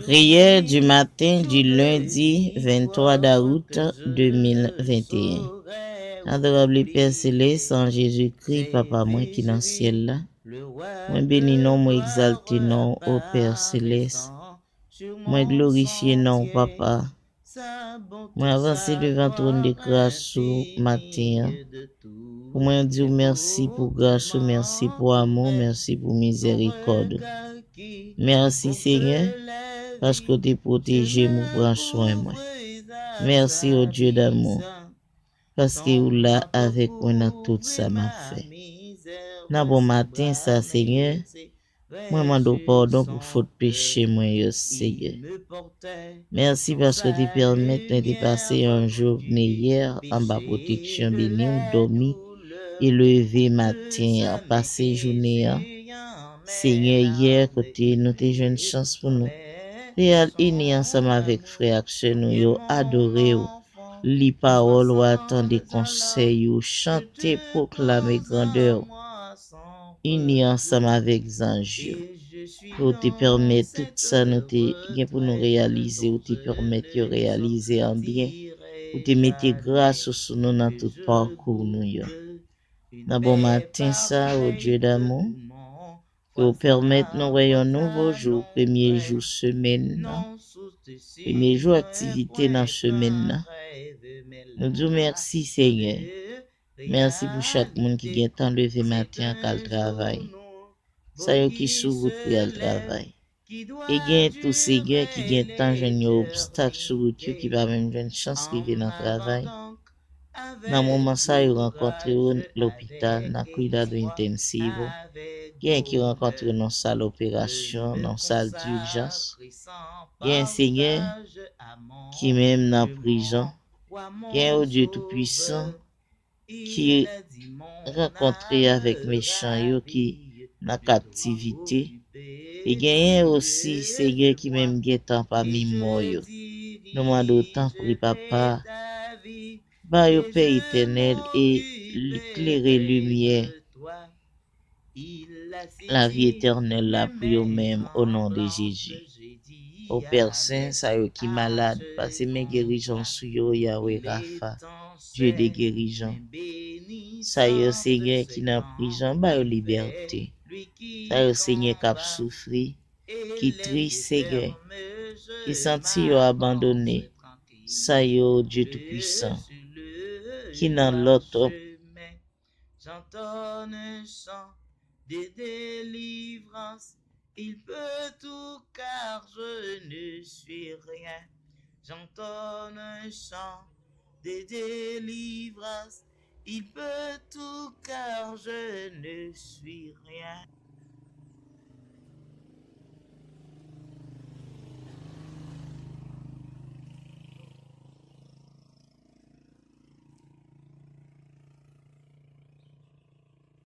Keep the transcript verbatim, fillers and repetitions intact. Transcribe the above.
Prière du matin du lundi vingt-trois d'août deux mille vingt et un. Adorable Père Céleste, en Jésus-Christ, Papa mwen ki nan syèl la, mwen beni non, mwen egzalte non, o Pè Selès. Mwen glorifye non, Papa. Mwen avanse devan twòn de gras ou maten an pou mwen di w mèsi pou gras ou, mèsi pou amou, mèsi pou mizèrikòd ou. Mèsi, Senyè, paske w te pwoteje m, ou pran swen mwen. Mèsi, o Dye damou, paske ou la avèk mwen nan tout sa m ap fè. Nan bon maten sa, Senyè, mwen mande w padon pou fot peche mwen yo, Senyè. Mèsi paske w te pèmèt mwen te pase yon jounen yè anba pwoteksyon beni w, dòmi e leve maten an, pase jounen an, Senyè, yè kote nou te jwenn chans pou nou te al ini ansanm avèk frè ak sè nou yo, adore w, li pawòl ou a, tande konsèy ou, chante, pwoklame grandè ou, ini ansanm avèk zanj yo. Ke w te pèmèt tout sa nou te gen pou nou reyalize, ou te pèmèt yo reyalize an byen, ou te mete gras ou sou nou nan tout pakou nou yo. Nan bon maten sa, o Dye damou, ke w pèmèt nou wè yon nouvo jou, premye jou semèn nan, premye jou aktivite nan semèn nan. Nou di w mèsi, Senyè. Mèsi pou chak moun ki gen tan leve maten an k al travay. Sa yo ki sou wout pou y al travay. E gen tou, Senyè, ki gen tan jwenn yon obstak sou wout yo, ki pa menm jwenn chans rive nan travay. Nan moman sa, yo rankontre w lopital, nan cuidado intensivo. Gen ki rankontre w nan sal operasyon, nan sal dijans. Gen, Senyè, ki menm nan prizon. Gen, o Dye Toupisan, ki rankontre avèk mechan yo ki nan kaptivite. E genyen osi, Senyè, ki menm gentan pami mò yo. Nou mande w, tanpri, Papa, ba yo pè etènèl e klere limyè lavi etènèl la pou yo menm, o non de Jezi. O Pè Sen, sa yo ki malad, pase men gerizon sou yo, Yahweh Rapha, Dye de gerizon. Sa yo, Senyè, ki nan prizon, ba yo libète. Sa yo, Senyè, k ap soufri, ki tris, Senyè, ki santi yo abandone. Sa yo, Dye Toupisan, ki nan lòt J'entends un chant de délivrance. Il peut tout car je ne suis rien. J'entends un chant de délivrance. Il peut tout car je ne suis rien.